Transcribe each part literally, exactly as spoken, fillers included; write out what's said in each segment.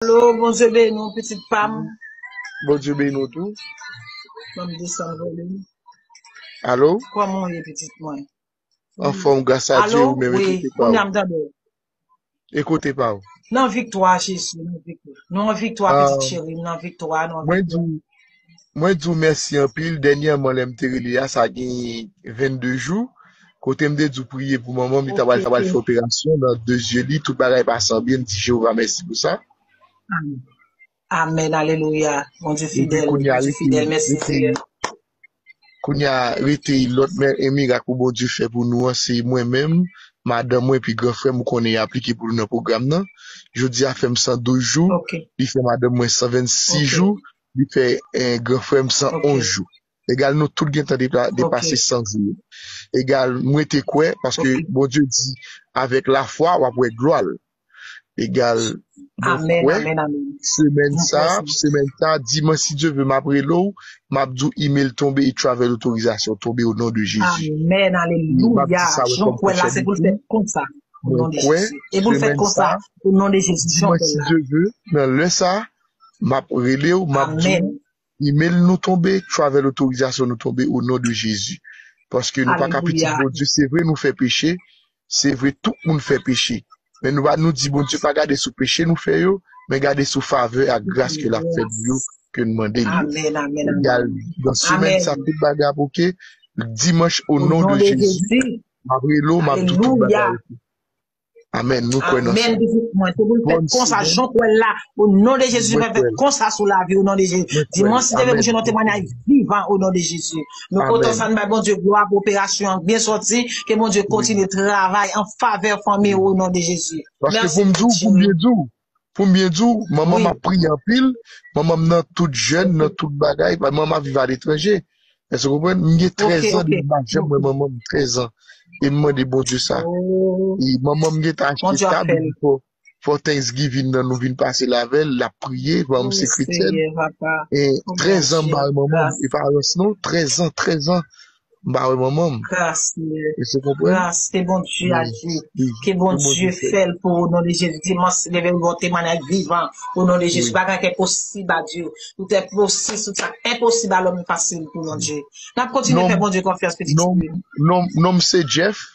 Alo, Bondye beni w, pitit pa m. Bondye beni w tou. Ban m desann volim. Alo? Kòman w ye, pitit mwen? Anfòm, gras a Dye, ou menm, e kote pa w? Alo? Wi, kounye a m tande w. E kote pa w? Nan viktwa, Jezi, nan viktwa. Nou an viktwa, pitit cheri m, nan viktwa, nou an viktwa. Mwen di w, mwen di w mèsi anpil. Dènyèman, lè m te rele a, sa gen vennde jou. Kote m te di w priye pou manman m, li ta pral, ta pral fè operasyon nan de zye li, tout bagay pase an byen, m di Jewova mèsi pou sa. Amèn. Amèn, alelouya. Bondye fidèl, Bondye fidèl, mèsi Seyè. Kounye a, rete lòt mè-, e mirak pou Bondye fè pou nou an, se mwen menm, madanm mwen, epi gran frè m, ou konnen y aplike pou nou nan pwogram nan. Jodi a fè m san douz jou, li fè madanm mwen san vennsis jou, li fè, eh, gran frè m san onz jou. Egal, nou tout gentan depa-, depase san jou yo. Egal, mwen te kwè, paske Bondye di, avèk lafwa, w ap wè glwa l. Egal, mwen kwè, semèn sa, semèn sa, dimanch, si Dye vle, m ap rele w, m ap di w email tonbe e travel otorizasyon tonbe o non de Jezi. Amèn, alelouya. Jan w kwè la, se pou l fèt konsa, o non de Jezi. E pou l fèt konsa, o non de Jezi, jan w kwè la. Dimanch, si Dye vle, nan lè sa, m ap rele w, m ap di w, email nou tonbe, travel otorizasyon nou tonbe, o non de Jezi. Paske nou pa ka pitit Bondye. Se vre, nou fè peche, Se vre, tout moun fè peche. Men nou pa, nou di Bondye pa gade sou peche nou fè yo, men gade sou favè ak gras ke l ap fè nou yo, ke n mande l yo. Amèn, amèn, amèn. Egal, nan semèn sa, tout bagay ap oke. Dimanch, o non de Jezi, m ap rele w, m ap di w tout bagay oke. Amèn, nou kwè nan sa. Amèn, pitit mwen. Se pou l fèt konsa, jan w kwè l la. O non de Jezi, fè fèt konsa sou lavi, o non de Jezi. Dimanch, si Dye vle, pou jwenn yon temwayaj vivan, o non de Jezi. Nou kontan sa, n bay Bondye glwa pou operasyon an byen sòti. Ke Bondye kontinye travay an favè fanmi, o non de Jezi. Paske pou m di w, pou m byen di w, pou m byen di w, manman m ap priye anpil, manman m nan tout jèn, nan tout bagay, manman m ap viv aletranje. Èske w konprann? M gen trèz an depi m pa janm wè manman m, trèz an. E m mande Bondye sa. E manman m gentan achte tab, li di fò, fò Thanksgiving nan nou vin pase l avè l, l ap priye, manman m se kretyèn. E trèz an m pa wè manman m, e pa rans non, trèz an, trèz an, m pa wè manman m. Gras, Seyè. Èske w konprann? Gras, ke Bondye aji. Ke Bondye fè l pou ou, o non de Jezi. Dimanch, leve l, bon temwayaj vivan, o non de Jezi. Pa gen anyen ki enposib a Dye. Tout est possible, tout sa enposib a lòm e fasil pou Bondye. N ap kontinye fè Bondye konfyans, pitit mwen. Non, non, non, m se Jeff.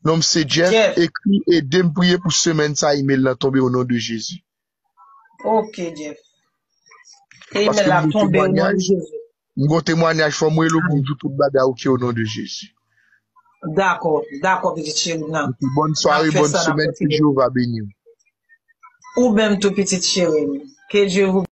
Non, m se Jeff. Jeff. Ekri, ede m priye pou semèn sa, email lan tonbe o non de Jezi. Ok, Jeff. Ke email la tonbe o non de Jezi. M gon temwayaj, fò m rele w pou m di w tout bagay oke o non de Jezi. Dakò, dakò, pitit cheri m nan. Epi bòn sware, bòn semèn, ke Jewova beni w. Ou menm tou, pitit cheri m. Que Dieu vous